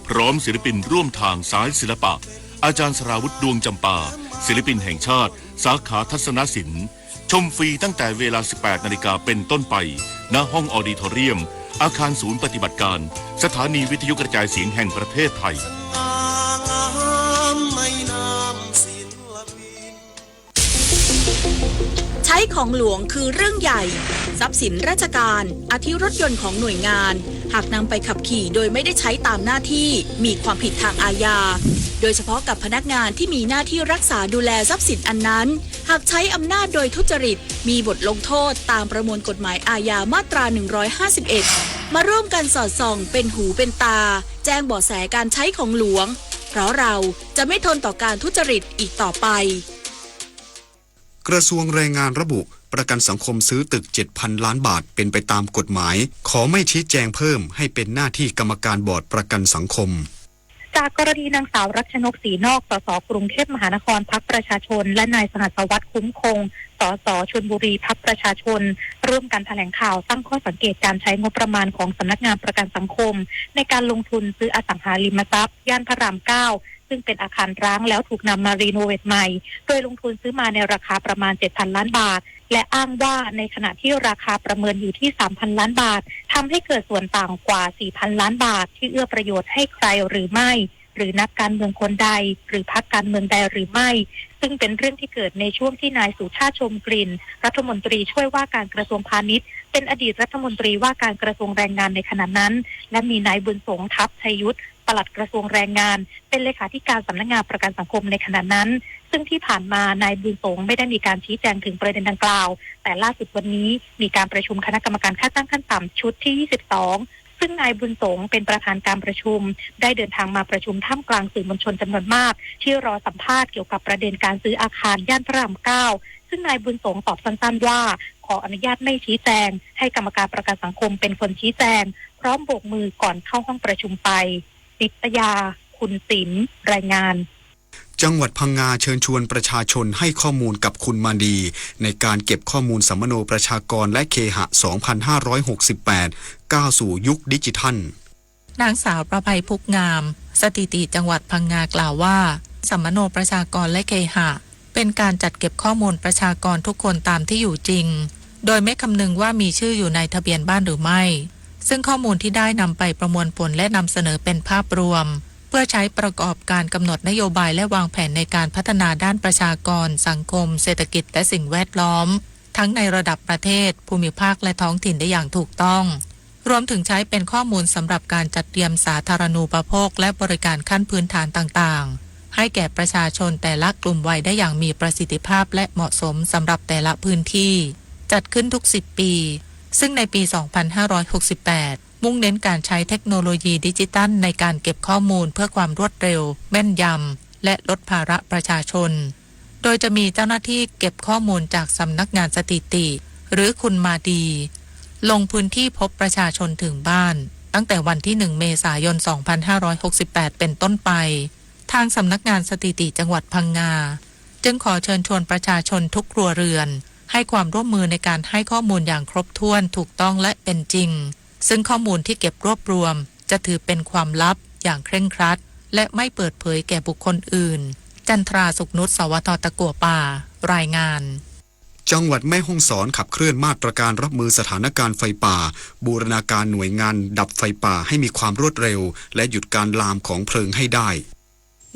พร้อมศิลปินร่วมทางสายศิลปะ อาจารย์สราวุธ ดวงจำปา ศิลปินแห่งชาติ สาขาทัศนศิลป์ ชมฟรีตั้งแต่เวลา สิบแปดนาฬิกาเป็นต้นไป ณ ห้องออดิทอเรียม อาคารศูนย์ปฏิบัติการ สถานีวิทยุกระจายเสียงแห่งประเทศไทย ใช้ของหลวงคือเรื่องใหญ่ ทรัพย์สินราชการ อาทิรถยนต์ของหน่วยงาน หากนำไปขับขี่โดยไม่ได้ใช้ตามหน้าที่ มีความผิดทางอาญา โดยเฉพาะกับพนักงานที่มีหน้าที่รักษาดูแลทรัพย์สินอันนั้น หากใช้อำนาจโดยทุจริต มีบทลงโทษตามประมวลกฎหมายอาญามาตรา หนึ่งร้อยห้าสิบเอ็ด มาร่วมกันสอดส่องเป็นหูเป็นตา แจ้งเบาะแสการใช้ของหลวง เพราะเราจะไม่ทนต่อการทุจริตอีกต่อไป กระทรวงแรงงานระบุ ประกันสังคมซื้อตึก เจ็ดพันล้านบาท เป็นไปตามกฎหมาย ขอไม่ชี้แจงเพิ่ม ให้เป็นหน้าที่กรรมการบอร์ดประกันสังคม จากกรณีนางสาวรัชนก ศรีนอก สส กรุงเทพมหานคร พรรคประชาชน และนายสหัสวัฒน์ คุ้มคง สส ชลบุรี พรรคประชาชน ร่วมกันแถลงข่าวตั้งข้อสังเกตการใช้งบประมาณของสำนักงานประกันสังคม ในการลงทุนซื้ออสังหาริมทรัพย์ ย่านพระราม เก้า ซึ่งเป็นอาคารร้างแล้วถูกนำมารีโนเวทใหม่ โดยลงทุนซื้อมาในราคาประมาณ เจ็ดพันล้านบาท และอ้างว่าในขณะที่ราคาประเมินอยู่ที่ สามพันล้านบาท ทำให้เกิดส่วนต่างกว่า สี่พันล้านบาท ที่เอื้อประโยชน์ให้ใครหรือไม่ หรือนักการเมืองคนใด หรือพรรคการเมืองใดหรือไม่ ซึ่งเป็นเรื่องที่เกิดในช่วงที่นายสุชาติ ชมกลิ่น รัฐมนตรีช่วยว่าการกระทรวงพาณิชย์ เป็นอดีตรัฐมนตรีว่าการกระทรวงแรงงานในขณะนั้น และมีนายบุญสงษ์ ทัพชัยยุทธ ปลัดกระทรวงแรงงาน เป็นเลขาธิการสำนักงานประกันสังคมในขณะนั้น ซึ่งที่ผ่านมานายบุญสงษ์ไม่ได้มีการชี้แจงถึงประเด็นดังกล่าว แต่ล่าสุดวันนี้มีการประชุมคณะกรรมการค่าจ้างขั้นต่ำชุดที่ ยี่สิบสอง ซึ่งนายบุญสงษ์เป็นประธานการประชุม ได้เดินทางมาประชุมท่ามกลางสื่อมวลชนจำนวนมาก ที่รอสัมภาษณ์เกี่ยวกับประเด็นการซื้ออาคารย่านพระราม เก้า ซึ่งนายบุญสงษ์ตอบสั้นๆว่า ขออนุญาตไม่ชี้แจง ให้กรรมการประกันสังคมเป็นคนชี้แจง พร้อมโบกมือก่อนเข้าห้องประชุมไป นิตยา คุณศิลป์ รายงาน จังหวัดพังงาเชิญชวนประชาชนให้ข้อมูลกับคุณมาดี ในการเก็บข้อมูลสัมมโนประชากรและเคหะ สองพันห้าร้อยหกสิบแปด ก้าวสู่ยุคดิจิทัล นางสาวประไพ พุกงาม สถิติจังหวัดพังงากล่าวว่า สัมมโนประชากรและเคหะ เป็นการจัดเก็บข้อมูลประชากรทุกคนตามที่อยู่จริง โดยไม่คำนึงว่ามีชื่ออยู่ในทะเบียนบ้านหรือไม่ ซึ่งข้อมูลที่ได้นำไปประมวลผลและนำเสนอเป็นภาพรวม เพื่อใช้ประกอบการกำหนดนโยบายและวางแผนในการพัฒนาด้านประชากร สังคม เศรษฐกิจ และสิ่งแวดล้อม ทั้งในระดับประเทศ ภูมิภาค และท้องถิ่นได้อย่างถูกต้อง รวมถึงใช้เป็นข้อมูลสำหรับการจัดเตรียมสาธารณูปโภค และบริการขั้นพื้นฐานต่างๆ ให้แก่ประชาชนแต่ละกลุ่มวัยได้อย่างมีประสิทธิภาพและเหมาะสมสำหรับแต่ละพื้นที่ จัดขึ้นทุก สิบ ปี ซึ่งในปี สองพันห้าร้อยหกสิบแปด มุ่งเน้นการใช้เทคโนโลยีดิจิทัลในการเก็บข้อมูลเพื่อความรวดเร็ว แม่นยำ และลดภาระประชาชน โดยจะมีเจ้าหน้าที่เก็บข้อมูลจากสำนักงานสถิติ หรือคุณมาดี ลงพื้นที่พบประชาชนถึงบ้าน ตั้งแต่วันที่ หนึ่ง เมษายน สองพันห้าร้อยหกสิบแปด เป็นต้นไป ทางสำนักงานสถิติจังหวัดพังงา จึงขอเชิญชวนประชาชนทุกครัวเรือน ให้ความร่วมมือในการให้ข้อมูลอย่างครบถ้วน ถูกต้อง และเป็นจริง ซึ่งข้อมูลที่เก็บรวบรวม จะถือเป็นความลับอย่างเคร่งครัด และไม่เปิดเผยแก่บุคคลอื่น จันทรา สุขนุช สวท ตะกัวป่า รายงาน จังหวัดแม่ฮ่องสอนขับเคลื่อนมาตรการรับมือสถานการณ์ไฟป่า บูรณาการหน่วยงานดับไฟป่าให้มีความรวดเร็ว และหยุดการลามของเพลิงให้ได้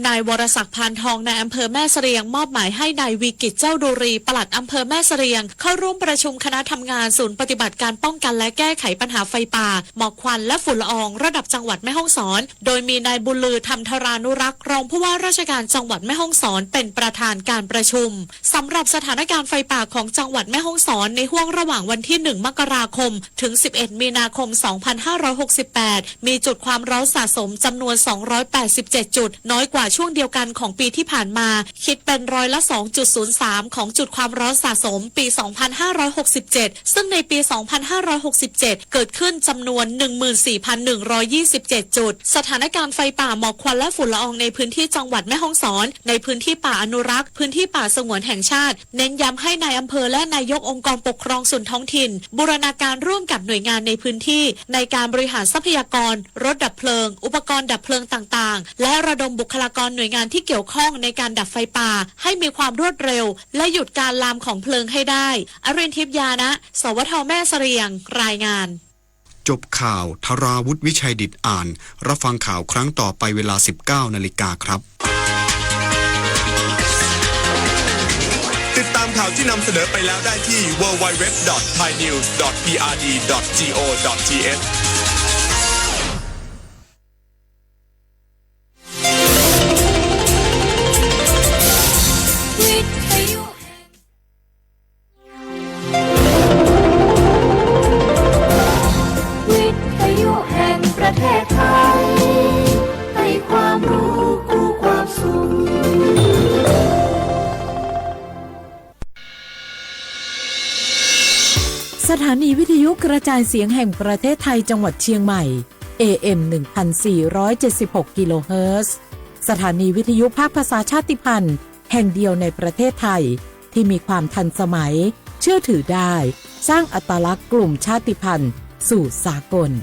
นาย วรศักดิ์ พานทอง นายอำเภอแม่เสรียง มอบหมายให้นาย วีกิจ เจ้าดูรี ปลัดอำเภอแม่เสรียง เข้าร่วมประชุมคณะทำงานศูนย์ปฏิบัติการป้องกันและแก้ไขปัญหาไฟป่า หมอกควันและฝุ่นละอองระดับจังหวัดแม่ฮ่องสอน โดยมีนายบุญลือ ธรรมธารานุรักษ์ รองผู้ว่าราชการจังหวัดแม่ฮ่องสอนเป็นประธานการประชุม สำหรับสถานการณ์ไฟป่าของจังหวัดแม่ฮ่องสอนในห้วงระหว่างวันที่ หนึ่ง มกราคม ถึง สิบเอ็ด มีนาคม สองพันห้าร้อยหกสิบแปด มีจุดความร้อนสะสมจำนวน สองร้อยแปดสิบเจ็ด จุด น้อยกว่า ว่าช่วงเดียวกันของปีที่ผ่านมา คิดเป็นร้อยละ สองจุดศูนย์สาม ของจุดความร้อนสะสมปี สองพันห้าร้อยหกสิบเจ็ด ซึ่งในปี สองพันห้าร้อยหกสิบเจ็ด เกิดขึ้นจำนวน หนึ่งหมื่นสี่พันหนึ่งร้อยยี่สิบเจ็ด จุด สถานการณ์ไฟป่า หมอกควันและฝุ่นละอองในพื้นที่จังหวัดแม่ฮ่องสอน ในพื้นที่ป่าอนุรักษ์ พื้นที่ป่าสงวนแห่งชาติ เน้นย้ำให้นายอำเภอและนายกองค์กรปกครองส่วนท้องถิ่น บูรณาการร่วมกับหน่วยงานในพื้นที่ ในการบริหารทรัพยากร รถดับเพลิง อุปกรณ์ดับเพลิงต่างๆ และระดมบุคลากรหน่วยงานที่เกี่ยวข้องในการดับไฟป่า ให้มีความรวดเร็ว และหยุดการลามของเพลิงให้ได้ อรินทิพย์ ยานะ สวท แม่เสรียง รายงาน จบข่าว ธราวุฒิ วิชัยดิษฐ อ่าน รับฟังข่าวครั้งต่อไปเวลา สิบเก้านาฬิกาครับ ติดตามข่าวที่นำเสนอไปแล้วได้ที่ ดับเบิลยู ดับเบิลยู ดับเบิลยู ดอท ไทยนิวส์ ดอท พีอาร์ดี ดอท จี โอ ดอท ที เอช วิทยุแห่งประเทศไทย ให้ความรู้คู่ความสุข สถานีวิทยุกระจายเสียงแห่งประเทศไทยจังหวัดเชียงใหม่ เอ เอ็ม หนึ่งพันสี่ร้อยเจ็ดสิบหก กิโลเฮิรตซ์ สถานีวิทยุภาคภาษาชาติพันธุ์แห่งเดียวในประเทศไทย ที่มีความทันสมัย เชื่อถือได้ สร้างอัตลักษณ์กลุ่มชาติพันธุ์สู่สากล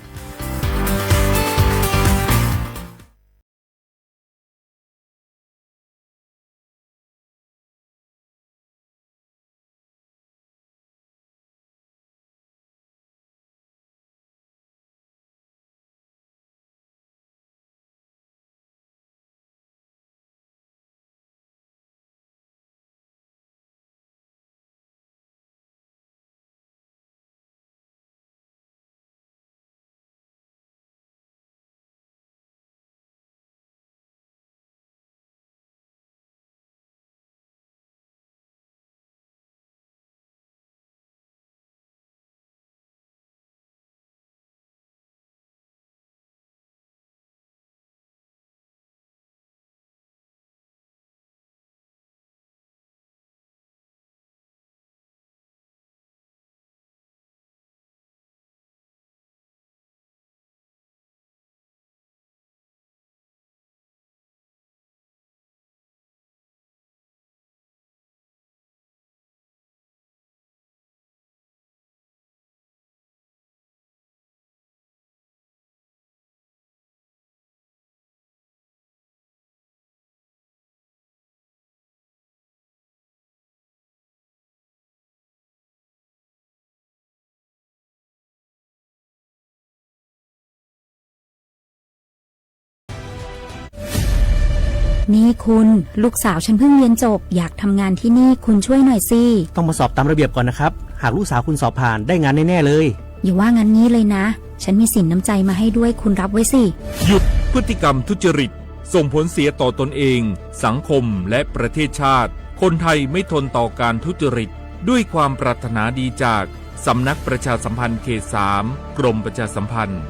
นี่คุณ ลูกสาวฉันเพิ่งเรียนจบ อยากทำงานที่นี่ คุณช่วยหน่อยสิ ต้องมาสอบตามระเบียบก่อนนะครับ หากลูกสาวคุณสอบผ่าน ได้งานแน่ๆเลย อย่าว่างั้นงี้เลยนะ ฉันมีสินน้ำใจมาให้ด้วย คุณรับไว้สิ หยุดพฤติกรรมทุจริต ส่งผลเสียต่อตนเอง สังคม และประเทศชาติ คนไทยไม่ทนต่อการทุจริต ด้วยความปรารถนาดีจาก สำนักประชาสัมพันธ์เขตสาม กรมประชาสัมพันธ์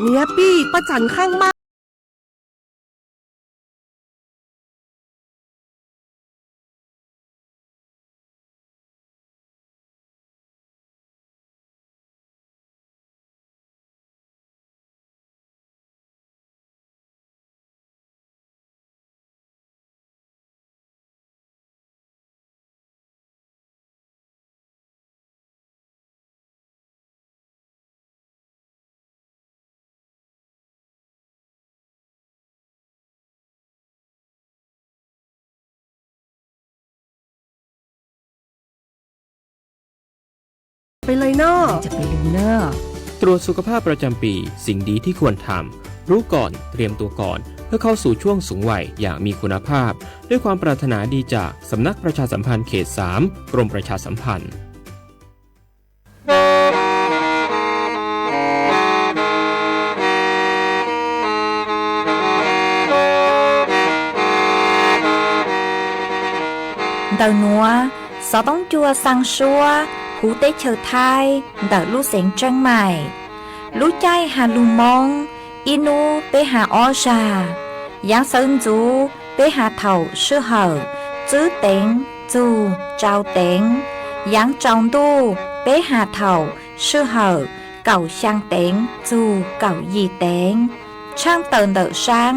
Niam Pij, poj txhawm kheej maj. Peb lej no, ตรวจสุขภาพประจำปี สิ่งดีที่ควรทำ รู้ก่อน เตรียมตัวก่อน เพื่อเข้าสู่ช่วงสูงวัยอย่างมีคุณภาพ ด้วยความปรารถนาดีจาก สำนักประชาสัมพันธ์เขตสาม กรมประชาสัมพันธ์ Ntawm nuav, xov tooj cua xaa suab huv teb chaws Thaib ntawm lub xeev Tseeb Maim. Lub caij Halloween Hmoob Ib hnub peb has ob zag. Yaav sawv ntxuv peb has thaum sij hawm tsib teev txug rau teev. Yaav tsaus ntuj peb has thaum sij hawm kaum xyaa teev txug kaum yim teev. Tshaaj tawm ntawm saab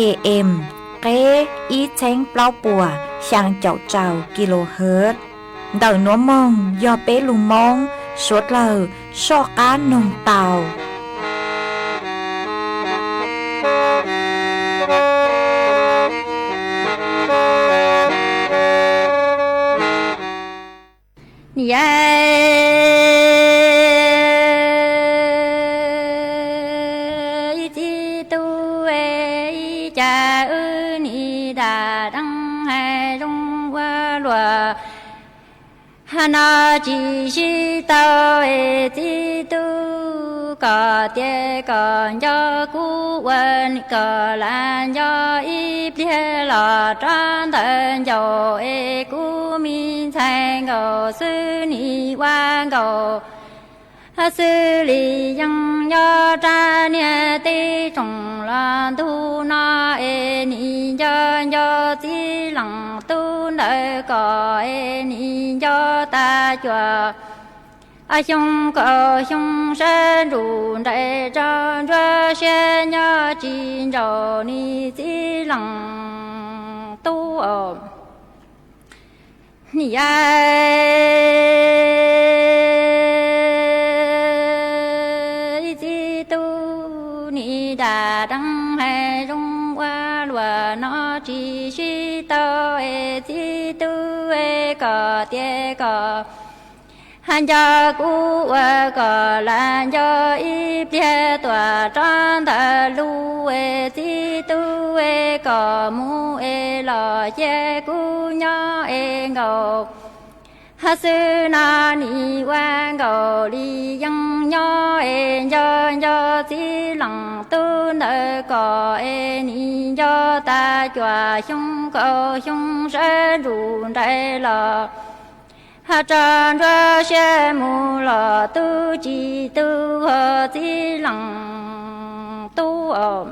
A M qeb ib txheeb plaub puas xyaa caum rau kilohertz. Ntawm nuav moog yog peb lug Moob suav dlawg soj qaab noog tau. Ib txiv tub, ib cas wb nim dam deeb hav zoov ua luam, hab nov tsis sib tau es txiv tub, kom tias kom nco kuv ua kom lam nco ib pliag los rov ntawd ncaus es kuv me ntxhais nkaus xwb nim ua nkaus. Hab xwb li yeej nyob rab niag teb tsoom los ntug no es nim nco nco txiv leej tub ntawd kom es nim nco tas cuam xyoo kaum xyoo sab ntsug nraim rau ntsuab siab nyob tsis ntsaum nim txiv leej tub os. Yaav ib txiv tub, nim dam deeb hav zoov ua luam no tsis sib tau es txiv tub, kom tias kom hab nco kuv ua kom lam nco ib pliag tuam rov ntawd lug es txiv tub, kom mus es los cia kuv nyob es nkaus. Hab xwb no nim ua nkaus li yeej nyob es nco nco txiv leej tub ntawd kom es nim nco tas cuam xyoo kaum xyoo sab ntsug nraim los hab rau ntsuab siab mus los tub tsis tu ho txiv leej tub os.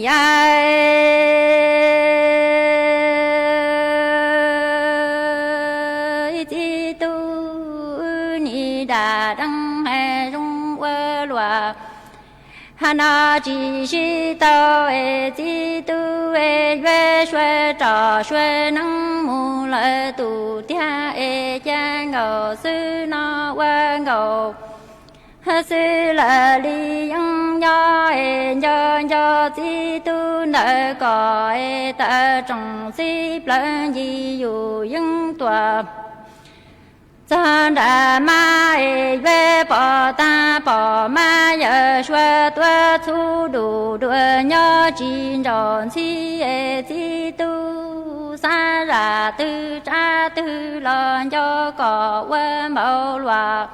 Yaav ib txiv tub, nim dam deeb hav zoov ua luam, hab nov tsis sib tau es txiv tub, yuav sua roj sua neeb mus lawm tus tiag es ca nkaus xwb no ua nkaus. Hab xwb lawm li yeej nyob es nco nco txiv tub ntawd kom es tawm tsoom txiv plaws ncig yus yeej tuam. Txog nram mab es yuav pom tag pom mab yawm suav tuav txhuv dum dua nyob tsis ntsaum ntxhib es txiv tub xav zam twg tsab twg los nco kom ua npaum luam.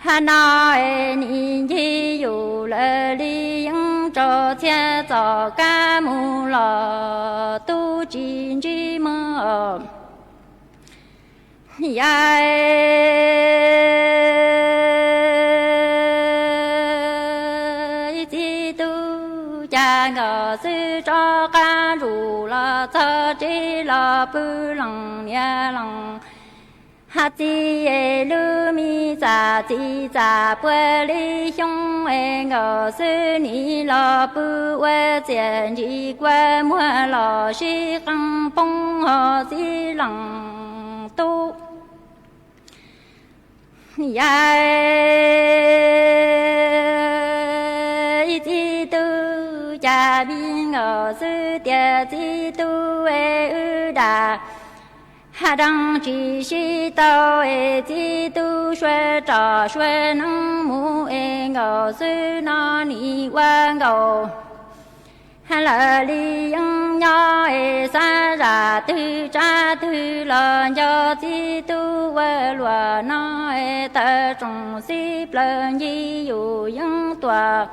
Hab no es nim ncig yus lawm li yeej rau txhiab txom kab mus los tub tsis ntsib mog. Yaav ib txiv tub, cas nkaus xwb rov qab ntsuj los txog tsev los pw leej niam leej hab txiv es lub me txam txiv txam puav li xyoo es nkaus xwb nim los pw ua txiam ntsis kua muag los sib qee poob ho txiv leej tub. Yaav ib txiv tub, cas me nkaus xwb tias txiv tub es wb dam hab deeb tsis sib tau es txiv tub sua roj sua neeb mus es nkaus xwb no nim ua nkaus. Hab lawm li yeej nyob es xav zam twg tsab twg los nco txiv tub ua luam no es tawm tsoom txiv plaws ncig yus yeej tuam.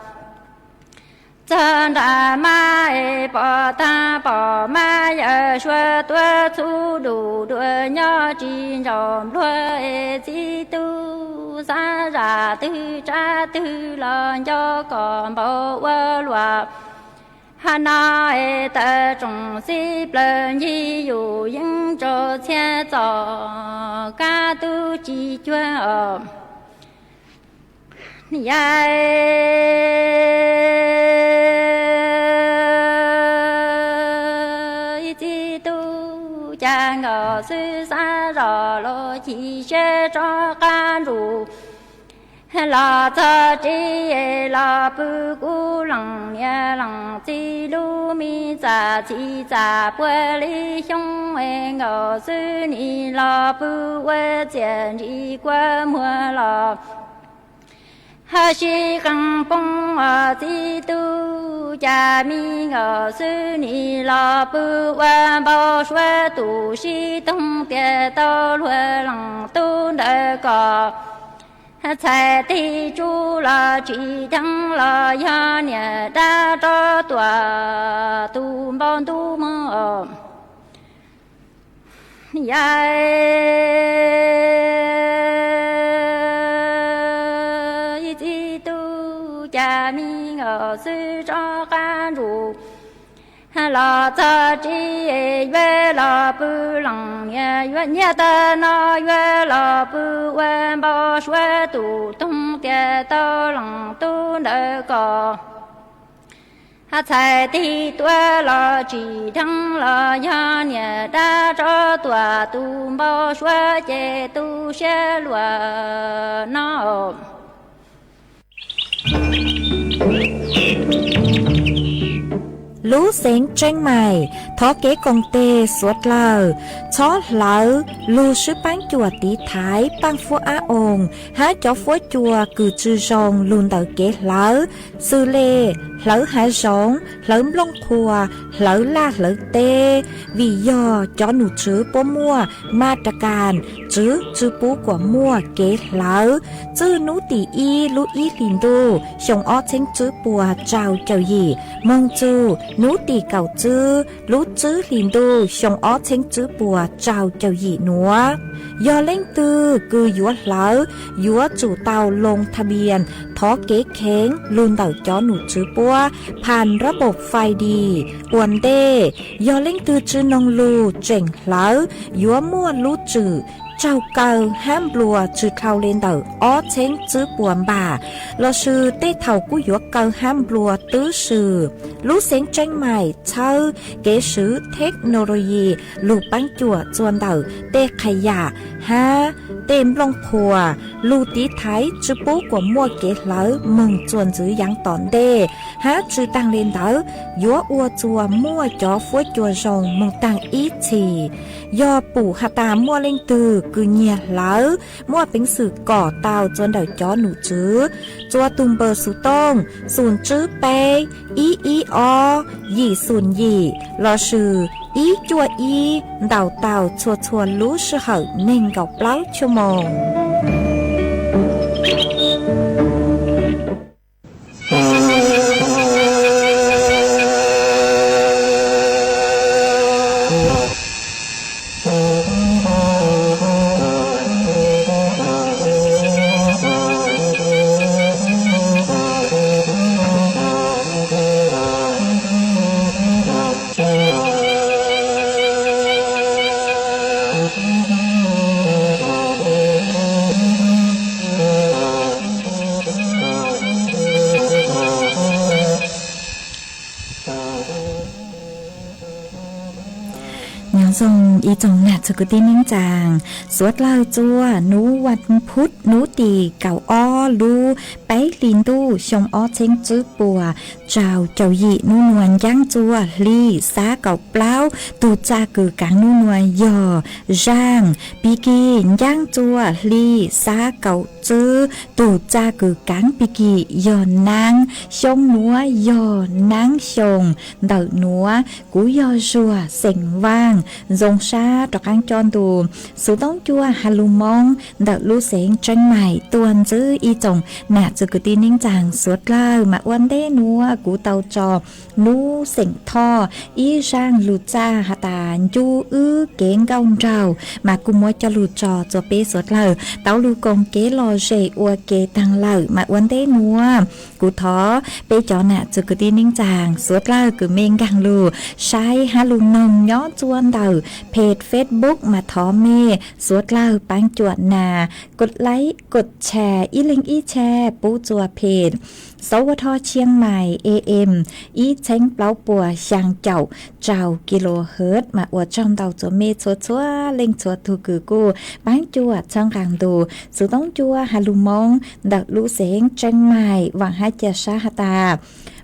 Txog nram mab es pom tag pom mab yawm suav tuav txhuv dum dua nyob tsis ntsaum npluag es txiv tub xav zam twg tsab twg los nco kom npau ua luam. Hab no es tawm tsoom xib plawg ncig yus yeeb rau txhiab txom kab tub tsis cuag os. Yam ib txiv tub cas nkaus xwb xav zam los chim siab rov qab ntsum. Los txog tsev los pw kuv leej niam leej txiv lub me txam txhim txam puag li xyoob nkaus xwb nim los pw ua txiam ntsis kua muag los hab sib qee poob os. Txiv tub cas me nkaus xwb nim los pw ua npau suav tus sib toog tias tau luag leej tub ntawd kom txhais tig tsuj los tsis dheev los yog niam dab rov tuam tus npau ntub mog. Yam ib txiv tub cas me nkaus xwb rov qab ntsum. Los txog tsev yuav los pw leej niam yuav nyiaj tag no yuav los pw ua npau suav tus toog tias tau leej tub ntawd kom txhais tig tuaj los tsis dheev los yog niam dab rov tuam tus npau suav ces tu siab luag no. Lub xeev Tseeb Maim thov kev koom tes suav dlawg txhob hlawv lug swb paab cuam tiv thaiv paaj fuab ab oos hab cov fuab cua kws tsi zoo lug ntawm kev hlawv, xws le hlawv hav zoov, hlawv nplooj qhuas, hlawv laj hlawv teb, vim yog cov num tswv puab muaj ma ra kas tswv tsi pub kuas muaj kev hlawv. Txwj nub tim ib lub ib hlis ntuj xyoo ob txheeb tswb puas rau caum yim moog txug nub tim kaum tswb lub tswb hlis ntuj xyoo ob txheeb tswb puas rau caum yim nuav. Yog leej twg kws yuav hlawv, yuav tsum tau loo tha npias thov kev kheev lug ntawm cov num tswv puab phas rab npaum fais dis ua ntej. Yog leej twg tsi noog lug tseem hlawv, yuav muaj lub tswm raug kaw hab nplua tsi dhau le ntawm ob txheeb tswb puas npam, lossis tej thaum kuj yuav kaw hab nplua twb swm. Lub xeev Tseeb Maim txhawb kev swv theknoloyi lug paab cuam txuas ntawm tej qha yam hab tej nplooj qhuas lug tiv thaiv tsi pub kuas muaj kev hlawv moog txuas ntxiv yaav tom ntej, hab tsi taag le ntawd yuav ua txuas muaj cov fuab cua zoo moog taag ib txhis. Yog pum has tas muaj leej twg kws nyiag hlawv, muaj peev xwm kom tau txuas ntawm cov num tswv txuas tug npawb xuv tooj xoom tswb peb ib ib ob yim xoom yim lossis ib cuaj ib ntaus tau txhua txhua lub sij hawm neeg nkaum plaub cuaj moos. Nyob zoo ib tsoom nam txiv kwv tij neej tsaa, suav dlawg txuas nub vas phuv nub tim kaum ob lub peb hli ntuj xyoo ob txheeb tswb puas rau caum yim nub nua ncaab txuas hli xab kaum plaub, tug txaj kws kaav nub nua yog zaaj pig kig ncaab txuas hli xab kaum tswb, tug txaj kws kaav pig kig yog naab xyoo nuav yog naab xyoo ntawm nuav. Kuv yog Zuag xeem Vaaj, zoo sab rov qaab coj ntu xuv toob cuaj ha lug moob ntawm lub xeev Tseeb Maim tuaj ntxiv ib Tsoom nam txiv kwv tij neej tsaa suav dlawg, mas ua ntej nuav kuv tau tso Nuj Xeem Thoj ib zaaj lug txaj has tas ncu wb kev nkauj nraug, mas kuj muab coj lug tso rua peb suav dlawg tau lug koom kev lom zem ua ke taag lawm. Mas ua ntej nuav kuv thov peb cov nam txiv kwv tij neej tsaa suav dlawg kws mej nkaag lug saib hab lug noog nyob rua ntawm peg Facebook, mas thov mej suav dlawg paab cuam nas kos like kos share ib leeg ib share pub rua peg Sov Ua Tho Chiang Mai A M ib txheeb plaub puas xyaa caum rau kilohertz. Mas ua tsaug ntau rua mej txhua txhua leej txhua tug kws kuj paab cuam txhawb nqaa ntu xuv toob ncua has lug Moob ntawm lub xeev Chiang Mai. Vaam hab ca sab has tas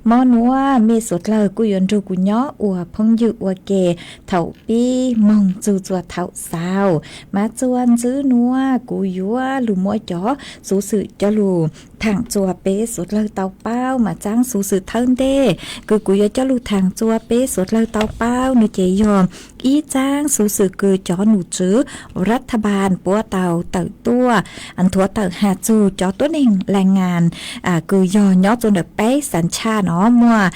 mo nuav mej suav dlawg kuj yuav nrug kuv nyob ua phooj ywg ua ke thaum pib moog txug rua thaum xaus. Mas rua ntxiv nuav kuv yuav lug muab cov xuv xwm coj lug thaam rua peb suav dlawg tau paub. Mas txaab xuv xwm thawj ntej kws kuv yuav coj lug thaam rua peb suav dlawg tau paub nuav ces yog ib txaab xuv xwm kws cov nom tswv รัฐบาล puab tau tawm tuaj nthuav tawm has txug cov tuab neeg แรงงาน kws yog nyob rua ntawm peb สัญชาติ no, muaj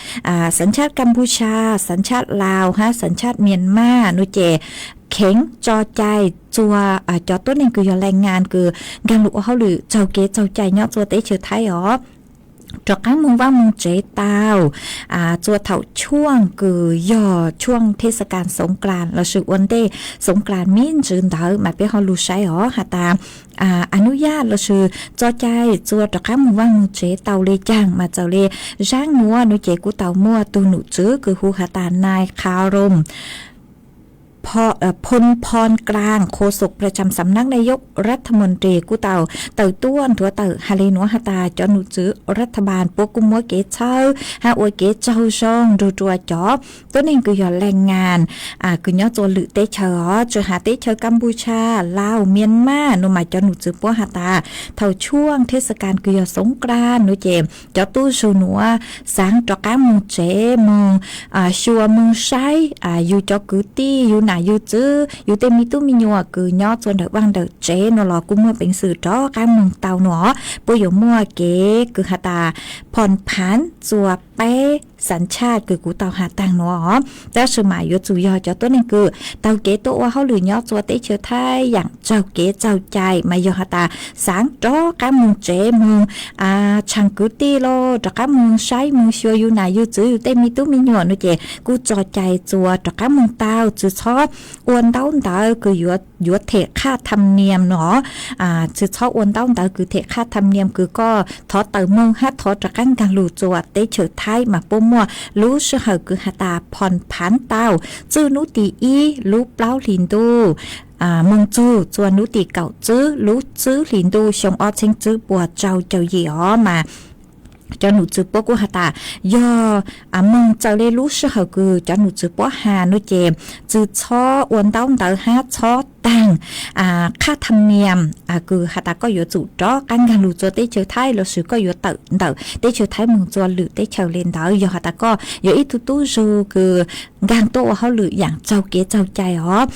สัญชาติกัมพูชา สัญชาติลาว hab สัญชาติเมียนมา nuav ces kheev tso cai rua cov tuab neeg kws yog แรงงาน kws nkaag lug ua hauj lwm txaug kev txaug cai nyob rua teb chaws Thaib os, rov qaab moog vaaj moog tsev tau rua thaum tshuaj kws yog tshuaj เทศกาลสงกรานต์ lossis ua ntej สงกรานต์ miv ntswv ntawd. Mas peb ho lug saib os has tas อนุญาต lossis tso cai rua rov qaab moog vaaj moog tsev tau le caag. Mas txawm le zaaj nuav nuav ces kuj tau muaj tug nom tswv kws hu has tas นายคารม พลพรกลาง โฆษกประจำสำนักนายกรัฐมนตรี kuj tau tawm tuaj nthuav tawm has le nuav has tas cov nom tswv รัฐบาล puab kuj muab kev txhawb hab ua kev tsaug zoo nrug rua cov tuab neeg kws yog แรงงาน kws nyob rua lwm teb chaws os, tsi has teb chaws Kapucia, Laus, Mianmar nuav. Mas cov nom tswv puab has tas thaum tshuaj เทศกาล kws yog สงกรานต์ nuav ces cov tub zug nuav xaav rov qaab moog tsev moog xyuas moog saib yug cov kwv tij, yug nam yug txwv, yug tej me tub me nyuam kws nyob rua ntawm vaaj ntawm tsev nuav los kuj muaj peev xwm rov qaab moog tau nuav. Puab yuav muaj kev kws has tas ผ่อนผัน rua peb สัญชาติ kws kuv tau has taag nuav os. Tab sis mas yuav tsum yog cov tuab neeg kws taug kev tuaj ua hauj lwm nyob rua teb chaws Thaib yaam txaug kev txaug cai, mas yog has tas xaav rov qaab moog tsev moog tshee kwv tij los rov qaab moog saib moog xyuas yug nam yug txwv, yug tej me tub me nyuam nuav ces kuj tso cai rua rov qaab moog tau, tsi txhob ua ntaub ntawv kws yuav them khaj tham niam nuav. Tsi txhob ua ntaub ntawv kws them khaj tham niam kws koj thov tawm moog hab thov rov qaab nkaag lug rua teb chaws Thaib. Mas puab muaj lub sij hawm kws has tas ผ่อนผัน tau txwj nub tim ib lub plaub hlis ntuj moog txug rua nub tim kaum tswb lub tswb hlis ntuj xyoo ob txheeb tswb puas rau caum yim os. Mas cov nom tswv puab kuj has tas yog moog txawm le lub sij hawm kws cov nom tswv puab has nuav ces tsi txhob ua ntaub ntawv hab txhob taag khaj tham niam kws has tas koj yuav tsum rov qaab nkaag lug rua teb chaws Thaib lossis koj yuav tawm ntawm teb chaws Thaib moog rua lwm teb chaws le ntawd, yog has tas koj yog ib tug tub zug kws nkaag tuaj ua hauj lwm yaam txaug kev txaug cai os.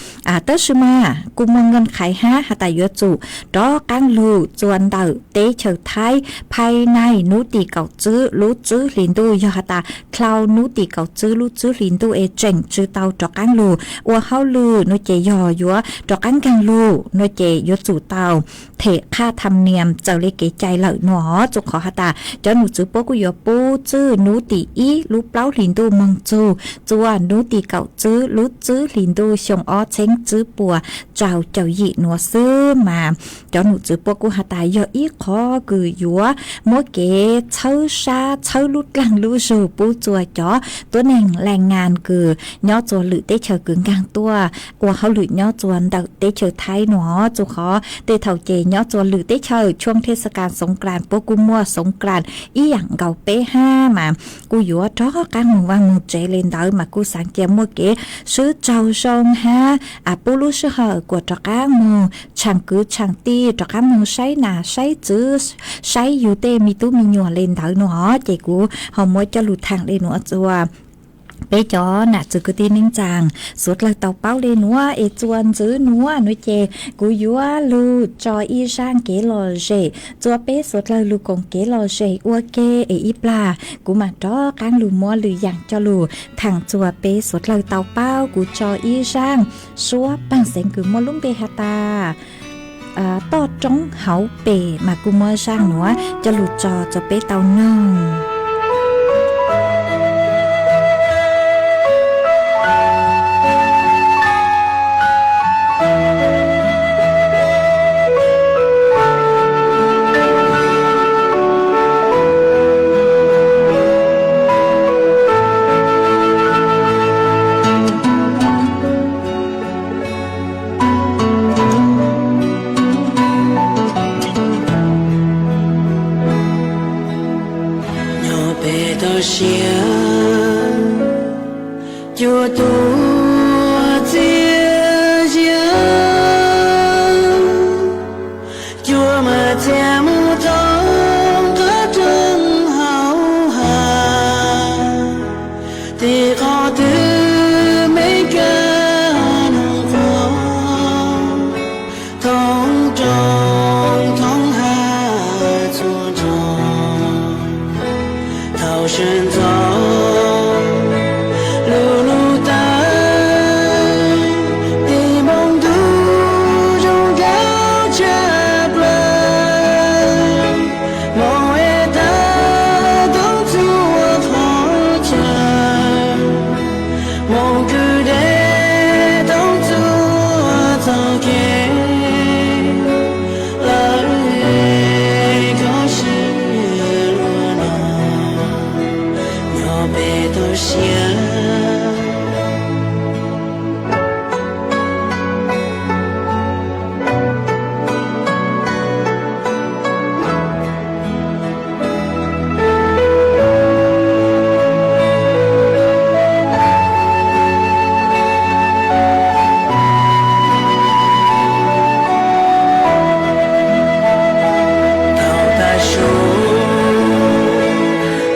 Tab sis mas kuj muaj เงื่อนไข hab has tas yuav tsum rov qaab lug rua ntawm teb chaws Thaib ภายใน nub tim kaum tswb lub tswb hlis ntuj. Yog has tas dlhau nub tim kaum tswb lub tswb hlis ntuj es tseem tsi tau rov qaab lug ua hauj lwm nuav ces yog yuav rov qaab nkaag lug nuav ces yuav tsum tau them khaj tham niam txawm le kev cai lawm nuav. Txuas qhov has tas cov nom tswv puab kuj yuav pub txwj nub tim ib lub plaub hlis ntuj moog txug rua nub tim kaum tswb lub tswb hlis ntuj xyoo ob txheeb tswb puas rau caum yim nuav xwb. Mas cov nom tswv puab kuj has tas yog ib qhov kws yuav muab kev txhawb sab txhawb lub dlaag lub zug pub rua cov tuab neeg แรงงาน kws nyob rua lwm teb chaws kws nkaag tuaj ua hauj lwm nyob rua ntawm teb chaws Thaib nuav. Txuas qhov tej thaum ces nyob rua lwm teb chaws ช่วงเทศกาลสงกรานต์ puab kuj muaj สงกรานต์ ib yaam nkaus peb hab, mas kuj yuav rov qaab moog vaaj moog tsev le ntawd, mas kuj xaav cia muaj kev swb tsaug zoo hab pub lub sij hawm kuas rov qaab moog tshaam kwv tshaam tij, rov qaab moog saib nam saib txwv, saib yug tej me tub me nyuam le ntawd nuav. Ces kuv ho muab coj lug thaam le nuav rua Peb cov nam txwv kwv tij neej tsaa suav dlawg tau paub le nuav es txuas ntxiv nuav nuav ces kuv yuav lug tso ib zaaj kev lom zem txuas peb suav dlawg lug koom kev lom zem ua ke es ib plag kuv maam rov qaab lug muab lwm yaam coj lug thaam txuas peb suav dlawg tau paub. Kuv tso ib zaaj suab paag xeev kws muaj lub npe has tas Toj Roob Hauv Pes mas kuv muab zaaj nuav coj lug tso txuas peb tau noog. Nyob pem toj siab cua tuaj txias ziab, cua mas txias mus thoob qab roob hauv hav, tim qhov twg me kab noog quas thoob roob thoob hav txhua nrho. Thaum sawv ntxov lug lug tawm, tim npoo ntuj zoo nkauj tshaj plaws, moog es tawm thoob txhua qhov chaw, moog kwv deg thoob txhua txoj kev. Lawv kho siab luag no nyob pem toj siab. Thaum tag su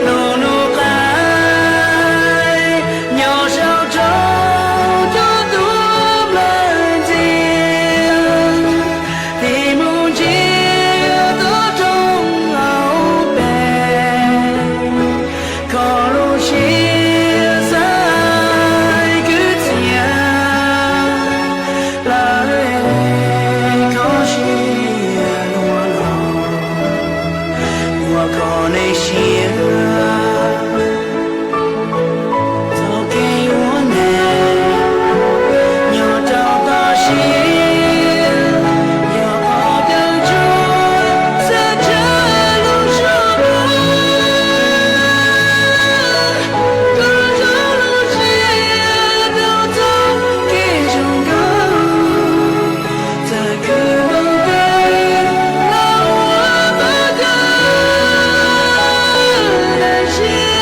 lug lug qaib nyob saum roob cua tuaj nplawg ntxiag, tim mus ntsiag tuaj roob hauv pes, kho lub siab xaiv kwv txhiaj, lawv kho siab luag no ua koj le siab. Txoj kev ua neeg nyob rau toj siab, yog qhov kawg ntsuab xav tshaj lub zog, koj zoo lub siab rau txoj kev zoo nkauj, txawm kws moog twg los ua pab koj le siab.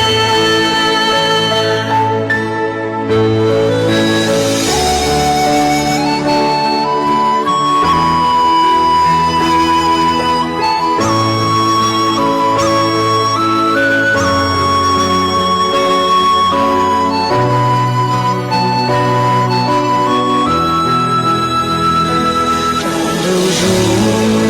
Ntu zus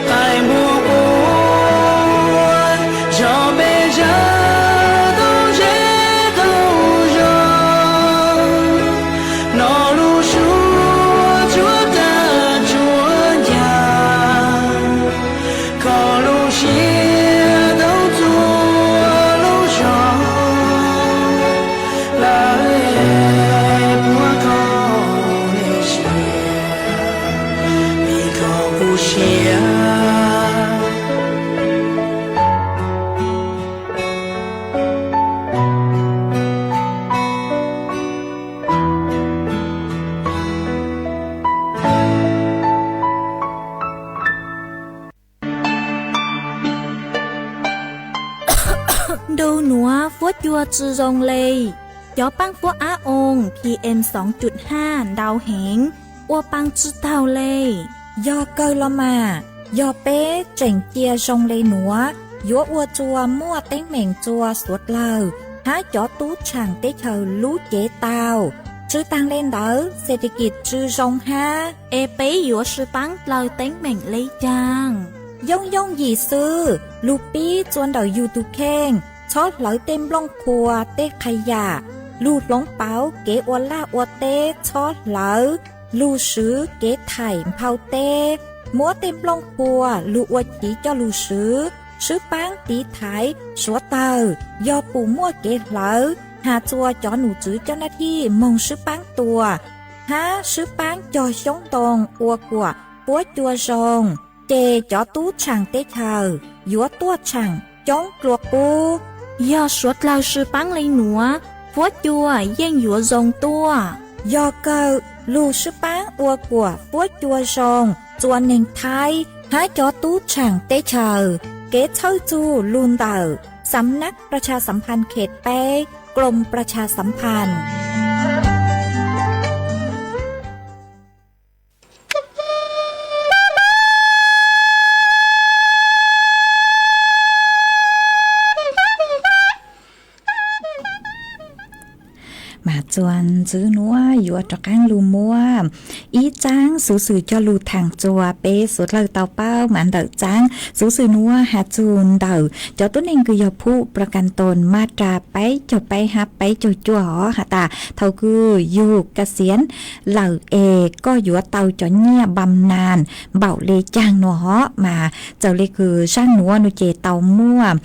qaib npua quas zog pes zag tau zeb tau zog, no lub suab tsuab tag tsuab ncaj, kho lub siab tau txhua lub zog, lawv puab koj le siab, vim koj kuv siab. Ntu nuav fuab cua tsi zoo le, cov paab fuab ab oo PM soo cum haj ntau heev, ua paa tsi taug le. Yog kawg los mas, yog peb tseem cia zoo le nuav, yuav ua txuas muaj teeb meem txua suav dlawg, hab cov tub tshaam teb chaws lub cev tau. Tsw taag le ntawd, xes tes kis tsw zoo hab. Es peb yuav sw paab dlaw teeb meem le caag? Yooj yooj yim xwb, lug pib txua ntawm yug tug kheej, txhob hlawv tej nplooj qhuav tej qha yam, lug hloov pauv kev ua laj ua teb txhob hlawv, lug swv kev thaim nphau teb, muab tej nplooj qhuav lug ua chiv coj lug swv, swb paab tiv thaiv suav tawg, yog pum muaj kev hlawv, has txua cov num tswv coj nab thij moog swb paab tua, hab swb paab cog xyoob ntoo ua kuam puab cua zoo, ces cov tub tshaam teb chaws yuav tuaj tshaam coob dlua qub. Yog suav dlawg sw paab le nuav, puab cua yeej yuav zoo tuaj. Yog kawg, lug swb paab ua kuam puab cua zoo txua neeg Thaib hab cov tub tshaam teb chaws. Kev txhawj txug lug ntawm สำนักประชาสัมพันธ์เขตแปด กรมประชาสัมพันธ์ Mas txuas ntxiv nuav yuav rov qaab lug muab ib txaab xuv xwm coj lug thaam txua peb suav dlawg tau paub. Mas ntawm txaab xuv xwm nuav has txug ntawm cov tuab neeg kws yog phuj ประกันตน มาตรา peb caug peb hab peb caug cuaj os, has tas thaum kws yug เกษียณ lawm es koj yuav tau cov nyiaj บำนาญ npaum le caag nuav os. Mas txawm le kws zaaj nuav nuav ces tau muaj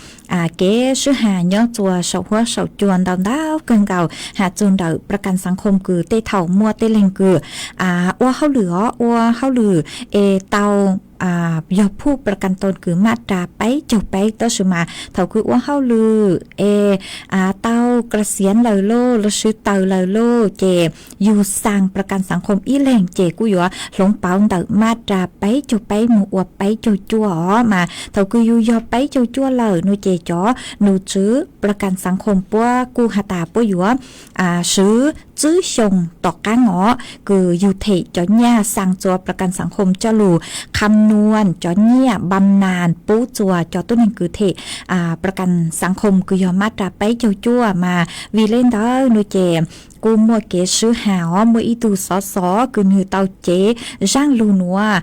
kev swb has nyob txua saum huab saum cua ntau ntau kawg nkaus, has txug ntawm ประกันสังคม kws tej thaum muaj tej leeg kws ua hauj lwm os, ua hauj lwm es tau yog phuj ประกันตน kws มาตรา peb caug peb, tab sis mas thaum kws ua hauj lwm es tau เกษียณ lawm lauj, los sis tawm lawm lauj, ces yug สร้างประกันสังคม ib leeg ces kuj yuav hloov pauv ntawm มาตรา peb caug peb moog ua peb caug cuaj os. Mas thaum kws yug yog peb caug cuaj lawm nuav ces cov num tswv ประกันสังคม puab kuj has tas puab yuav swv tsib xyoo tom qaab os, kws yug them cov nyiaj สร้าง txua ประกันสังคม coj lug คำนวณ cov nyiaj บำนาญ pub txua cov tuab neeg kws them ประกันสังคม kws yog มาตรา peb caug cuaj. Mas vim le ntawd nuav ces kuj muaj kev swb has os, muaj ib tug xov xov kws nwg tau cev zaaj lug nuav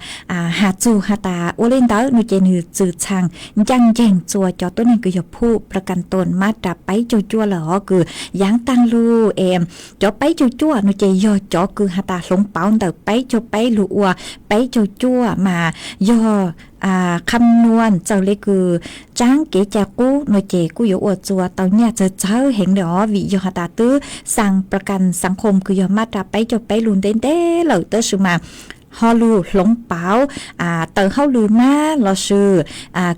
has txug has tas ua le ntawd nuav ces nwg txwm txhas ncaaj nceeg txua cov tuab neeg kws yog phuj ประกันตน มาตรา peb caug cuaj lawm os, kws yaav taag lug es cov peb caug cuaj nuav ces yog cov kws has tas hloov pauv ntawm peb caug peb lug ua peb caug cuaj. Mas yog คำนวณ txawm le kws tsaab kev cai qub nuav ces kuj yuav ua txua tau nyiaj txawg txawg heev le os, vim yog has tas twb สร้าง ประกันสังคม kws yog มาตรา peb caug peb lug ntev ntev lawm, tab sis mas ho lug hloov pauv tawm hauj lwm mab los sis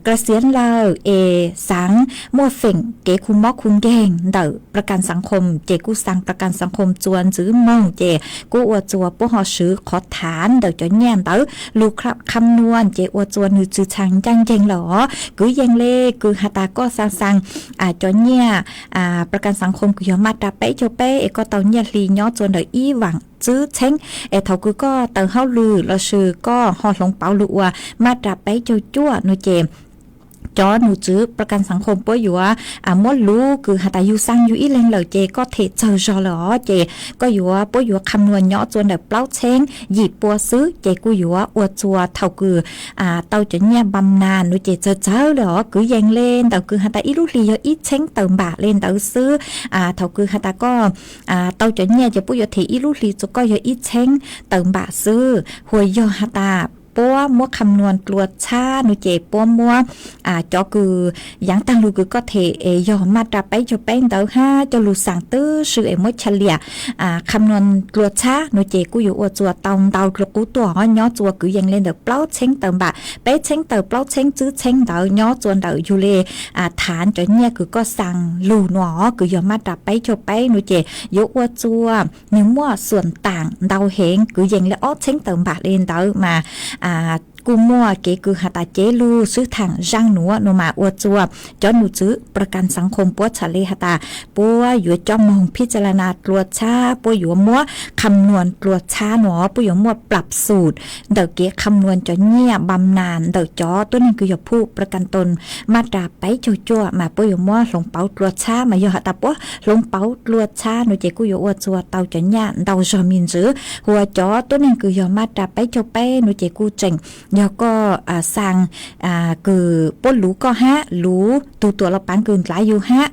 เกษียณ lawm es xaav muaj feem kev khu mob khu nkeeg ntawm ประกันสังคม ces kuj สร้าง ประกันสังคม txua ntxiv moog ces kuj ua txua puab ho swv qhov thav ntawm cov nyiaj ntawd lug คำนวณ ces ua txua nwg txwm txhas ncaaj nceeg lawm os. Kwv yees le kws has tas koj xaa xaa cov nyiaj ประกันสังคม kws yog มาตรา peb caug peb es koj tau nyiaj hli nyob txua ntawm ib vaam tsib txheeb, es thaum kws koj tawm hauj lwm los sis koj ho hloov pauv lug ua มาตรา peb caug cuaj nuav ces cov num tswv ประกันสังคม puab yuav muab lug kws has tas yug xaa yug ib leeg lawm ces koj them txawg zog lawm os, ces koj yuav, puab yuav คำนวณ nyob txua ntawm plaub txheeb yim pua xwb, ces kuj yuav ua txua thaum kws tau cov nyiaj บำนาญ nuav ces txawg txawg le os. Kwv yees le ntawm kws has tas ib lub hli yog ib txheeb tawm npam le ntawd xwb, thaum kws has tas koj tau cov nyiaj ces puab yuav them ib lub hli txua koj yog ib txheeb tawm npam xwb. Huas yog has tas puab muab คำนวณ dlua txhab nuav ces puab muab cov kws yaav taag lug kws koj them es yog มาตรา peb caug peb ntawd hab coj lug xaa twb sis es muab เฉลี่ย คำนวณ dlua txhab nuav ces kuj yuav ua txua tau ntau dlua qub tuaj os, nyob txua kwv yees le ntawm plaub txheeb tawm npam, peb txheeb tawm plaub txheeb tsib txheeb ntawd nyob txua ntawm yug le thav cov nyiaj kws koj xaa lug nuav os, kws yog มาตรา peb caug peb nuav ces yuav ua txua nwg muaj xuam taam ntau heev, kwv yees le ob txheeb tawm npam le ntawd mas kuj muaj kev kws has tas cev lug xwb thaam zaaj nuav no mas ua txug cov num txwv ประกันสังคม puab txhaj le has tas puab yuav coj moog พิจารณา dlua txhab, puab yuav muab คำนวณ dlua txhab no, puab yuav muaj ปรับสูตร ntawm kev คำนวณ cov nyiaj บำนาญ ntawm cov tuab neeg kws yog ผู้ประกันตน มาตรา peb caug cuaj mas puab yuav muab hloov pauv dlua txhab, mas yog has tas puab hloov pauv dlua txhab no ces kuj yuav ua txug tau cov nyiaj ntau zog me ntsis. Hos cov tuab neeg kws yog มาตรา peb caug peb no ces kuj tseem yog koj xaa kws puab luv koj hab, luv tug tuam los paav kws ndlav yug hab,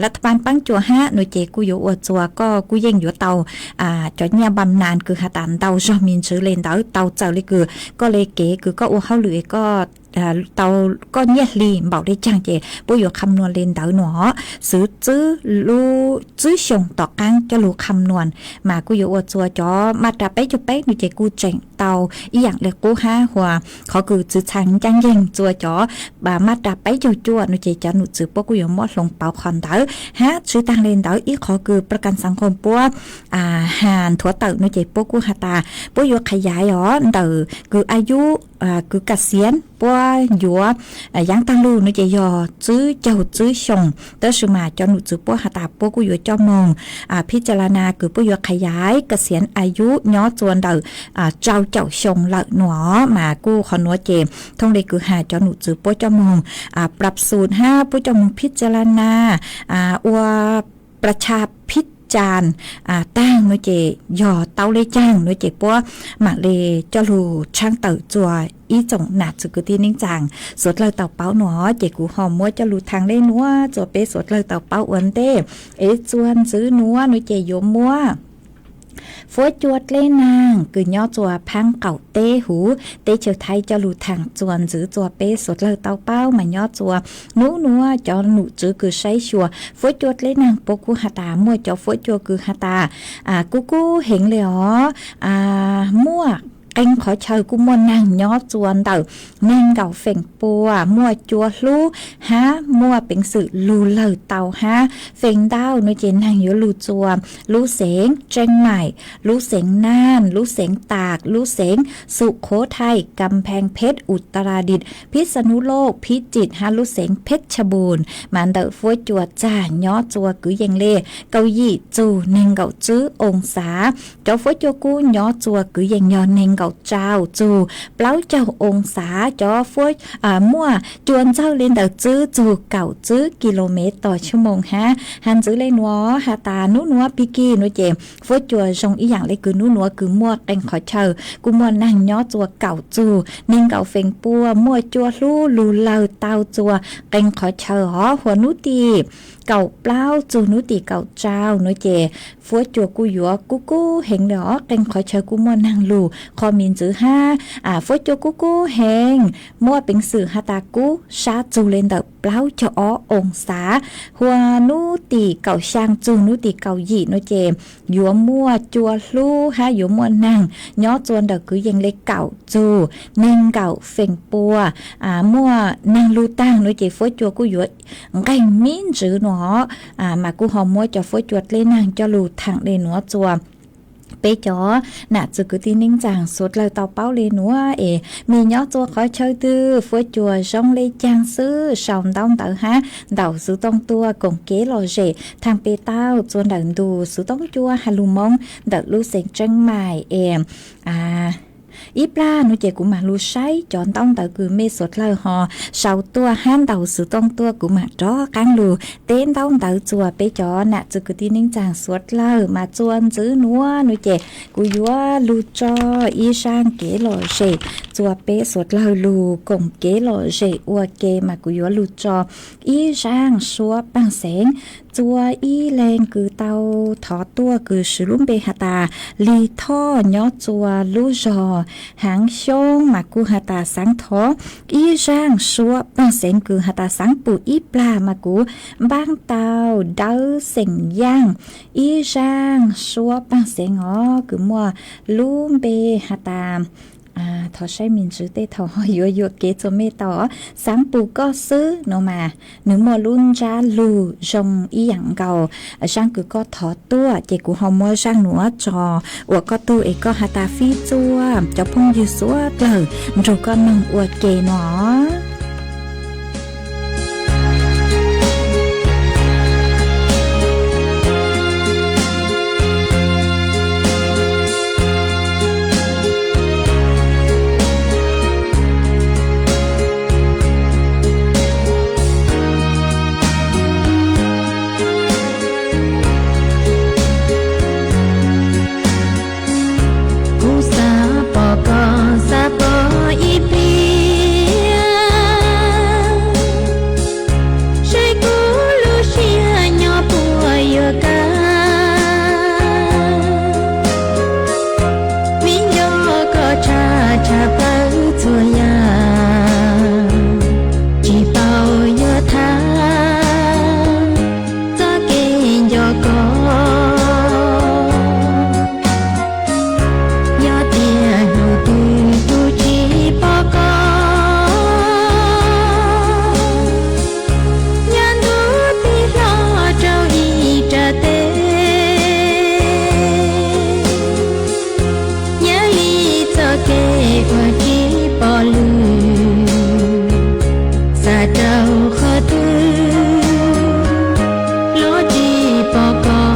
รัฐบาล paab cuam hab no ces kuj yuav ua txug koj kuj yeej yuav tau cov nyiaj บำนาญ kws has tas ntau zog me ntsis le ntawd, tau txawm le kws koj le kev kws koj ua hauj lwm es koj tau koj nyiaj hli npaum le caag ces puab yuav คำนวณ le ntawd no. Xwv txwb lub txwb xyoo tom qaab coj lug คำนวณ mas kuj yuav ua txug cov มาตรา peb caug peb no ces kuj tseem tau ib yaam le qub hab. Hos qhov kws txwv txhaj ncaaj nceeg txug cov มาตรา peb caug cuaj no ces cov num txwv puab kuj yuav muab hloov pauv qhov ntawd hab. Tsi taag le ntawd ib qhov kws ประกันสังคม puab has nthuav tawm no ces puab kuj has tas puab yuav ขยาย os ntawm kws อายุ kws เกษียณ puab yuav yaav taag lug no ces yog txwb caug txwb xyoo, tab sis mas cov num txwv puab has tas puab kuj yuav coj moog พิจารณา kws puab yuav ขยาย เกษียณอายุ nyob txug ntawm rau caum xyoo lawm no mas kuj qhov nuav ces thooj le kws has cov num txwv puab coj moog ปรับสูตร hab puab coj moog พิจารณา ua ประชาพิจารณ์ taag no ces yog tau le caag no ces puab maam le coj lug tshaab tawm txug ib tsoom nam txwv kwv tij neej tsaa suav dlawg tau paub no ces kuv ho muab coj lug thaam le nuav txug peb suav dlawg tau paub ua ntej. Es txuas ntxwv nuav no ces yuav muab fuab cua dleb naag kws nyob txug phaab qaum teb huv teb chaws Thaib coj lug thaam txuas ntxwv txug peb suav dlawg tau paub mas nyob txug nub nuav cov num txwv kws saib xyuas fuab cua dleb naag puab kuj has tas muaj cov fuab cua kws has tas kub kub heev le os, muaj qee qhov chaw kuj muaj naag nyob txug ntawm neeg nkaum feem pua, muaj cua hlub hab muaj peev xwm lug lawg tau hab. Feem ntau no ces naag yuav lug txug lub xeev Tseeb Maim, lub xeev Naaj, lub xeev Taak, lub xeev Xukhothai, Kampeeng Phet, Utaradik, Phitsanulok, Phitsiv hab lub xeev Phetshabun mas ntawm fuab cua txag nyob txug kwv yees le kaum yim txug neeg nkaum tswb oo xav. Cov fuab cua kub nyob txug kwv yees yog neeg nkaum rau txug plaub caug oo xav. Cov fuab muaj cua ntxawg le ntawm tswb txug kaum tswb kis lus mev tos tshua moos hab. Has ntxwv le nuav has tas nub nuav pig kig nuav ces fuab cua zoo ib yaam le kws nub nuav kws muaj qee qhov chaw kuj muaj naag nyob txug kaum txug neeg nkaum feem pua, muaj cua hlub lug lawg tau txug qee qhov chaw os. Huas nub tim kaum plaub txug nub tim kaum rau nuav ces fuab cua kuj yuav kub kub heev le os, qee qhov chaw kuj muaj naag lug qho me ntxwv hab. Fuab cua kub kub heev, muaj peev xwm has tas kub sab txug le ntawm plaub caug ob oo xav. Huas nub tim kaum xyaa txug nub tim kaum yim nuav ces yuav muaj cua hlub hab yuav muaj naag nyob txug ntawm kwv yees le kaum txug neeg nkaum feem pua, muaj naag lug taag nuav ces fuab cua kuj yuav nqeeg me ntsis nuav. Mas kuj ho muab cov fuab cua dleb naag coj lug thaam le nuav txug peb cov nam txwv kwv tij neej tsaa suav dlawg tau paub le nuav es mej nyob txug qhov chaw twg fuab cua zoo le caag xwb sau ntaub ntawv hab ntaus xuv tooj tuaj koom kev lom zem thaam peb tau txug ntawm ntu xuv tooj cua has lug Moob ntawm lub xeev Tseeb Maim es ib plag nuav ces kuv maam lug saib cov ntaub ntawv kws mej suav dlawg ho sau tuaj hab ntaus xuv tooj tuaj kuv maam rov qaab lug teb ntaub ntawv txug peb cov nam txwv kwv tij neej tsaa suav dlawg. Mas txuas ntxwv nuav nuav ces kuv yuav lug tso ib zaaj kev lom zem txug peb suav dlawg lug koom kev lom zem ua ke mas kuv yuav lug tso ib zaaj suab paaj xeev txug ib leeg kws tau thov tuaj kws swv lub npe has tas Lig Thoj nyob txug lub zog Haav Xyoob mas kuj has tas xaav thov ib zaaj suab paaj xeev kws has tas xaav pum ib plag mas kuv npaab tau Dawb Xeem Yaaj ib zaaj suab paaj xeev os kws muaj lub npe has tas Thov saib me ntsis tej thaum ho yuav yuam kev txuas me tau. Xav pum koj xwb no mas nws muaj lub ntsab lug zoo ib yam nkaus. Zaaj kws koj thov tuaj ces kuv ho muab zaaj nuav tso uas koj tug es koj has tas fib txuaj cov phooj ywg suav dlawg nrug koj noog ua ke no. Kuv xav pom koj, xav pom ib pliag, saib kuv lub siab nyob puas yuav kaj. Vim nco koj tshaj tshaj plaws txhua yam, tsis paub yuav tham txoj kev nco koj. Yog tias hnub twg kuv tsis pom koj, yav ntuj tig hlo rau ib rab teb, nyob li txoj kev uas tsis pom lwm, xav rau qhov twg los tsis pom koj.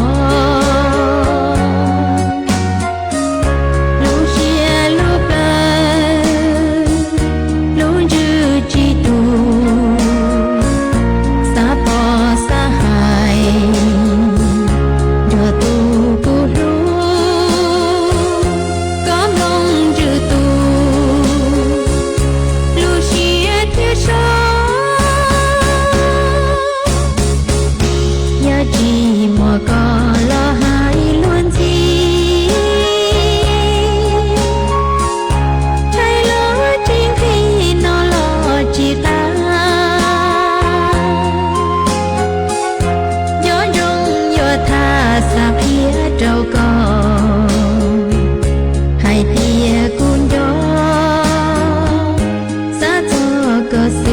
Lub siab lub plawv, lub ntsws tsis tu, xav pom xav hais nrog tus kuv hlub, koj mloog ntsws tus lub siab thiab sab. Yog tsis muaj koj los hais luag ntxhi, tshais lub tsis nqhis no los tsis qab. Nco ntsoov yuav tham xav qhia rau koj hais tias kuv nco xav txog koj xwb.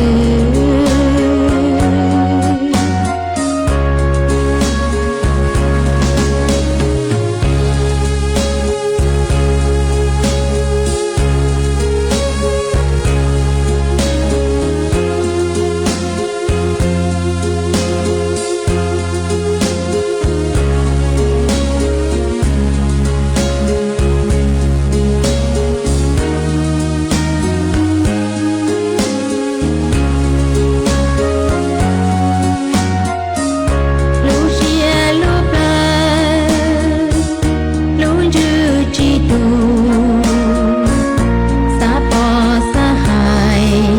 Lub siab lub plawv, lub ntsws tsis tu, xav pom xav hais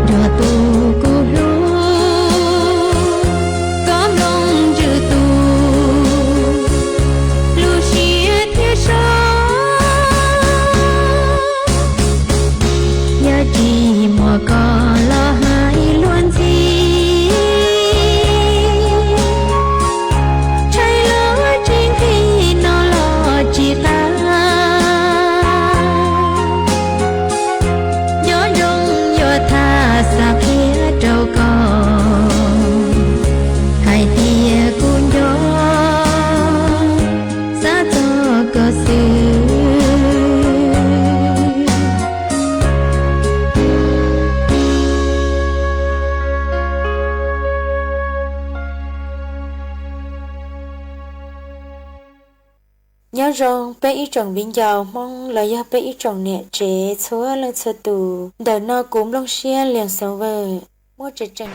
nrog tus kuv hlub, koj mloog ntsws tus lub siab thiab sab. Yog tsis muaj koj los hais luag ntxhi, tshais lub tsis nqhis no los tsis qab. Nco ntsoov yuav tham xav qhia rau koj hais tias kuv nco xav txog koj xwb. Nyob zoo peb ib tsoom viv ncaus Hmoob los yog peb ib tsoom niam tsev txhua leej txhua tus. Ntawm no kuv Nplooj Siab Liam Xeev Vwm muaj tseem tseem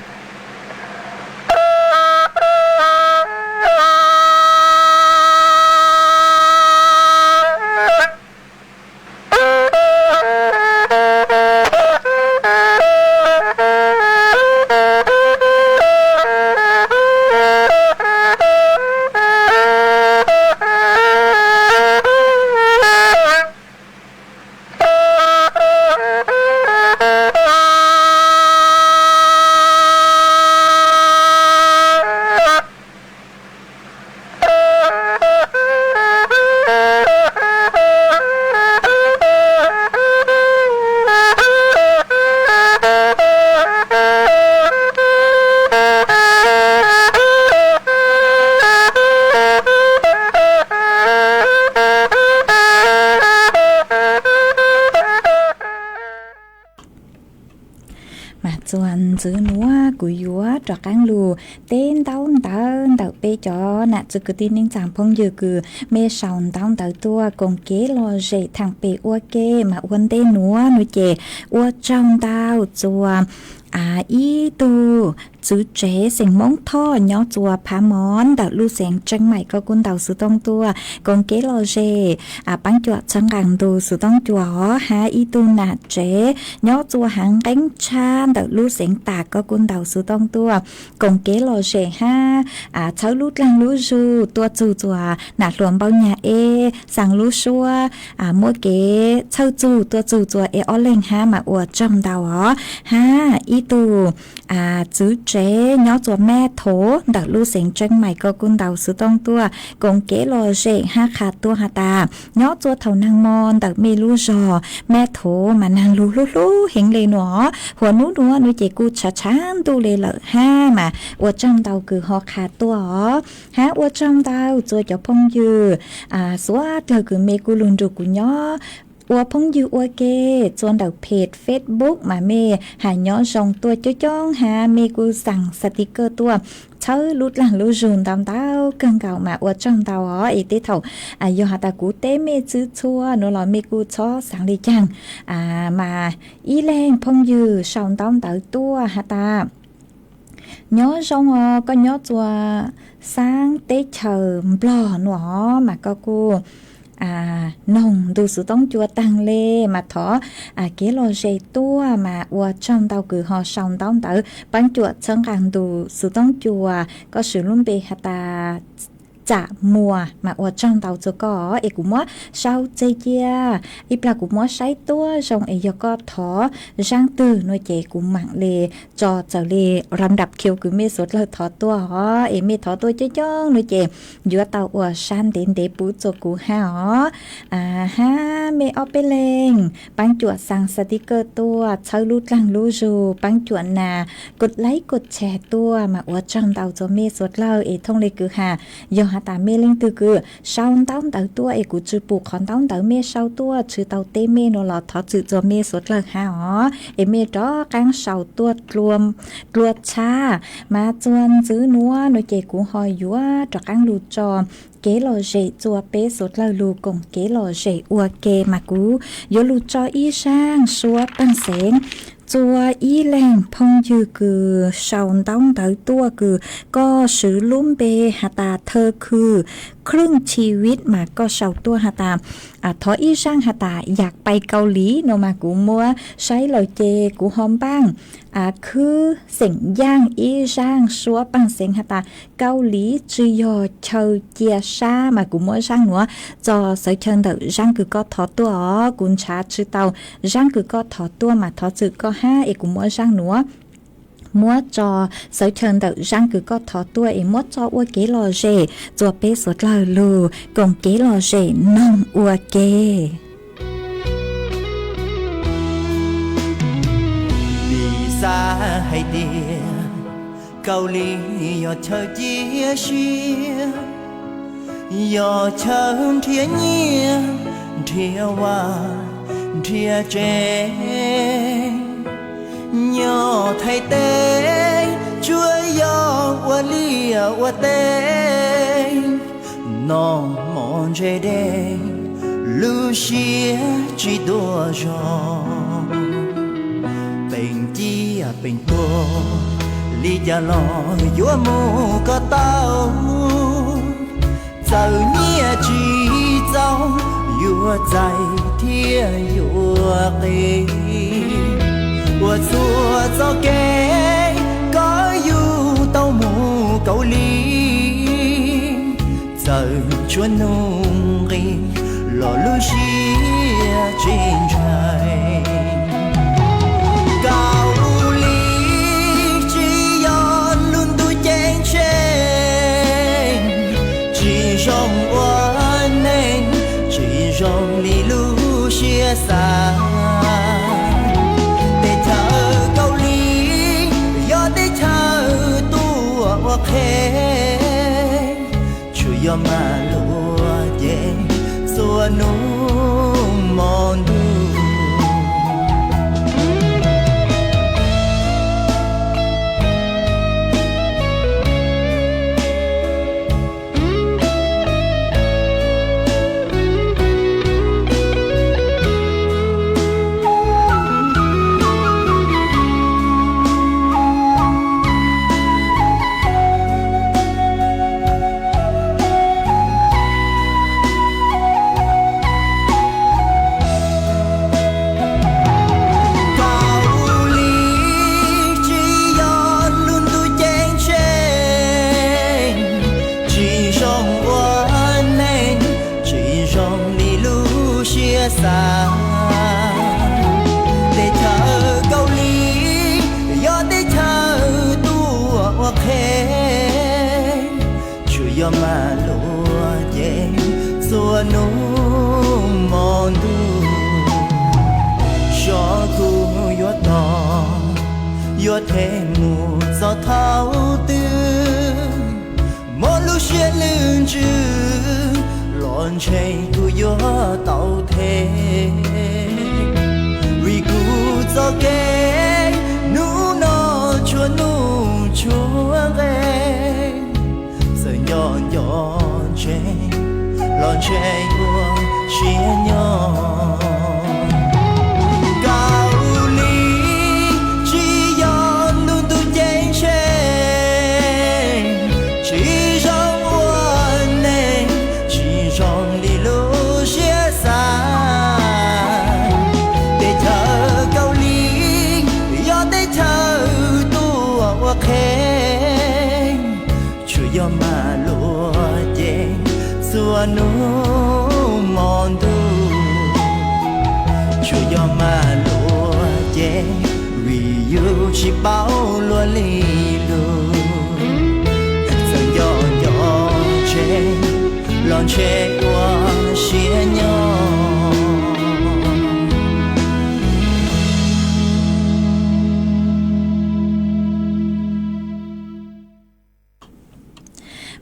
ntxwv nuav kuv yuav rov qaab lug teb ntaub ntawv ntawm peb cov nam txiv kwv tij neej tsaa phooj ywg kws mej sau ntaub ntawv tuaj koom kev lom zem thaam pem ua ke mas ua ntej nuav nuav ces ua tsaug ntau txuas ib tug txwv tsev xeem Moob Thoj nyob txuas Phav Mov ntawm lub xeev Tseeb Maim koj kuj ntaus xuv tooj tuaj koom kev lom zem paab cuam txhawb nqaa ntu xuv tooj cuas hab ib tug nam tsev nyob txuas Haav Nqeeb Tshab ntawm lub xeev Tas koj kuj ntaus xuv tooj tuaj koom kev lom zem hab txhawb lub dlaag lub zug tuaj txug txuas nam hluas Npauj Nyag Eb xaa lub suab muab kev txhawj txug tuaj txug txuas ib ob leeg hab mas ua tsaug ntau os. Hab ib tug txwv tsev nyob txuas Maj Thov ntawm lub xeev Tseeb Maim koj kuj ntaus xuv tooj tuaj koom kev lom zem hab qha tuaj has tas nyob txuas thaum naag mo ntawm mej lub zog Maj Thov mas naag lug hlub hlub heev le nuav. Huas nub nuav nuav ces kuj tshav tshav ntuj le lawm hab mas ua tsaug ntau kws ho qha tuaj os. Hab ua tsaug ntau txuas cov phooj ywg suav dlawg kws mej kuj lug nrug kuv nyob ua phooj ywg ua ke txuas ntawm peg Facebook mas mej has nyob zoo tuaj coob coob hab mej kuj xaa xatikawj tuaj txhawb lub dlaag lub zug ntau ntau kawg nkaus mas ua tsaug ntau os. Es tej thaum yog has tas kuv teb mej txwv txhua nuav los mej kuj txhob xaav le caag mas ib leeg phooj ywg sau ntaub ntawv tuaj has tas nyob zoo os, koj nyob txuas xaab teb chaws Nplog nuav mas koj kuj noog ntu xuv toob cua taag le mas thov kev lom zem tuaj mas ua tsaug ntau kws ho sau ntaub ntawv paab cuam txhawb nqaa ntu xuv toob cua. Koj swv lub npe has tas Tsam Muas mas ua tsaug ntau txuas koj es kuv muab sau txeg cia ib plag kuv muab saib tuab zoo es yog koj thov zaaj twg nuav ces kuv maam le tso txawm le lam dam khiu kws mej suav dlawg thov tuaj os. Es mej thov tuaj coob coob nuav ces yuav tau ua sab ntev ntev pub txuas kuv hab os. Hab mej ob peb leeg paab cuam xaa xatikawj tuaj txhawb lub dlaag lub zug paab cuam nas kod laib kod tsheg tuaj mas ua tsaug ntau txuas mej suav dlawg. Es thooj le kws has yog has tas mej leej twg kws sau ntaub ntawv tuaj es kuv tsi pum qhov ntaub ntawv mej sau tuaj tsi tau teb mej nuav los thov txwm txuas mej suav dlawg hab os. Es mej rov qaab sau tuaj dlua txhab mas txuas ntxwv nuav nuav ces kuv ho yuav rov qaab lug tso kev lom zem txuas peb suav dlawg lug koom kev lom zem ua ke mas kuv yuav lug tso ib zaaj suab paaj xeev txuas ib leeg phooj ywg kws sau ntaub ntawv tuaj kws koj swv lub npe has tas Thawj Khwj Khwj Chi Vij mas koj sau tuaj has tas thov ib zaaj has tas yam pais Kaus Lim nuav mas kuv muab saib lawm ces kuv ho npaaj khwb xeem yaaj ib zaaj suab paaj xeev has tas Kaus Lim tsi yog chaw cia sab mas kuv muab zaaj nuav tso sawv chaw ntawm zaaj kws koj thov tuaj os. Kuv nrhav tsi tau zaaj kws koj thov tuaj mas thov txwm koj hab es kuv muab zaaj nuav muab tso sawv chaw ntawm zaaj kws koj thov tuaj es muab tso ua kev lom zem txuas peb suav dlawg lug koom kev lom zem noog ua ke. Vim xav hais tias Kaus Lim yog chaw cia siab, yog chaw nrhiav nyiaj nrhiav vaj nrhiav tsev. Nyob Thaib teb tsuas yog ua liaj ua teb, noj mov ntse dej, lub siab tsis tuaj zog. Peem ciaj peem tuag, li cas los yuav mus kom tau. Txawm nyiaj tsis txaus yuav txais thiab yuav qis, ua txhua txoj kev kom yus tau mus Kaus Lim. Txawm tshuav nuj nqis los lub siab tsis ntshai. Kaus Lim tsis yog lub ntuj ceeb tsheej, tsis zoo ua neej, tsis zoo li lub siab xav. Teb chaws Kaus Lim yog teb chaws tuaj ua qhev, tsuas yog maj lua cev txhua nub mo ntuj. Mas luag ces txhua hnub hmo ntuj, xyov kuv yuav tos, yuav them mus txog thaum twg. Muaj lub siab lwj ntsws los ntshe kuv yuav tau them, vim kuv txoj kev hnub no tshua nuj tshua nqe. Txawm nco nco ntseeg los ntshe ua siab nyob. Kaus lim tsis yog ntu ntuj ceeb tsheej, tsis zoo ua neeg, tsis zoo li lub siab xav. Teb chaws Kaus Lim yog teb chaws tuaj ua qhev, tsuas yog maj luag ces txhua hnub hmo ntuj, tsuas yog maj luag ces vim yus tsis paub luag li lus. Txawm nco nco ntseeg los ntshe ua siab nyob.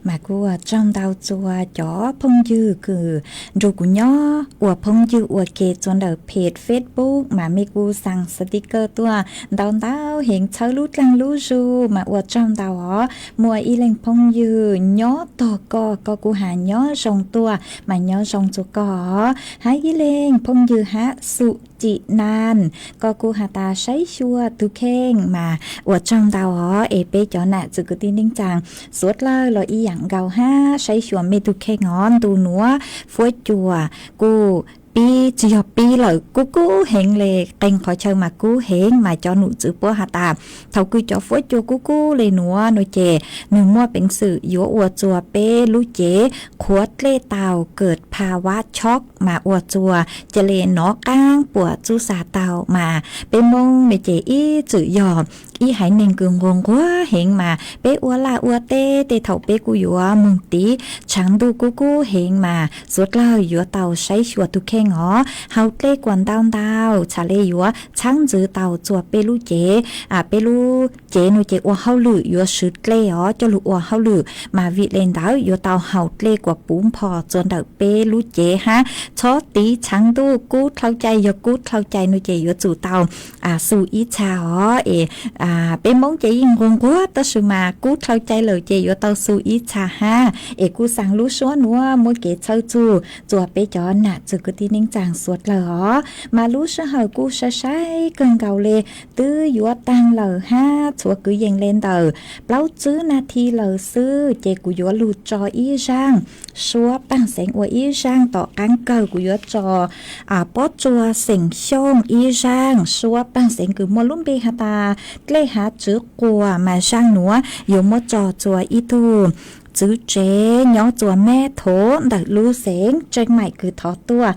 Mas kuj ua tsaug ntau txhua cov phooj ywg kws nrug kuv nyob ua phooj ywg ua ke txhua ntawm page Facebook mas mej kuj xaa sticker tuaj ntau ntau heev txhawb lub dlaag lub zug mas ua tsaug ntau os. Muaj ib leeg phooj ywg nyob tog koj, koj kuj has nyob zoo tuaj mas nyob zoo txhua koj os. Hab ib leeg phooj ywg hab Xum Cim Nas, koj kuj has tas saib xyuas tug kheej mas ua tsaug ntau os. Es peb cov nam txwv kwv tij neej tsaa suav dlawg los ib yaam nkaus hab saib xyuas mej tug kheej os. Ntu nuav fuab cua kuj pib tsi yog pib lawm, kub kub heev le, qee qhov chaw mas kub heev mas cov num txwv puab has tas thaum kws cov fuab cua kub kub le nuav no ces nwg muaj peev xwm yuav ua txuas peb lub cev qhuav dlej tau kawg pha vab chob mas ua txuas ca le nov qaab puam txuj xa tau mas peb Moob no ces ib txwm yog ib haiv neeg kws nquag nquag heev mas peb ua laj ua teb tej thaum peb kuj yuav moog tiv tshaav ntuj kub kub heev mas suav dlawg yuav tau saib xyuas tug kheej os. Haus dlej kuas ntau ntau txhad le yuav txhab ntxwv tau txuas peb lub cev, peb lub cev no ces ua hauj lwm yuav swv dlej os coj lug ua hauj lwm mas vim le ntawd yuav tau haus dlej kuas puv npho txuas ntawm peb lub cev hab txhob tiv txhaav ntuj kub dlhau cai, yog kub dlhau cai no ces yuav tsum tau xu ib txha os. Es peb Moob ces yeej nquag nquag tab sis mas kub dlhau cai lawm ces yuav tau xu ib txha hab. Es kuj xaa lub suab nuav muab kev txhawb txug txuas peb cov nam txwv kwv tij neej tsaa suav dlawg os. Mas lub sij hawm kuj sai sai kawg nkaus le, twb yuav taag lawm hab txhua kwv yees le ntawm plaub tsib nas this lawm xwb ces kuv yuav lug tso ib zaaj suab paaj xeev ua ib zaaj. Tom qaab kawg kuv yuav tso pob tsuas xeem Xyooj ib zaaj suab paaj xeev kws muaj lub npe has tas dlej hav tswv quas mas zaaj nuav yuav muab tso txuas ib tug txwv tsev nyob txuas mab thov ntawm lub xeev Tseej Maim kws thov tuaj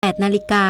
แปดนาฬิกา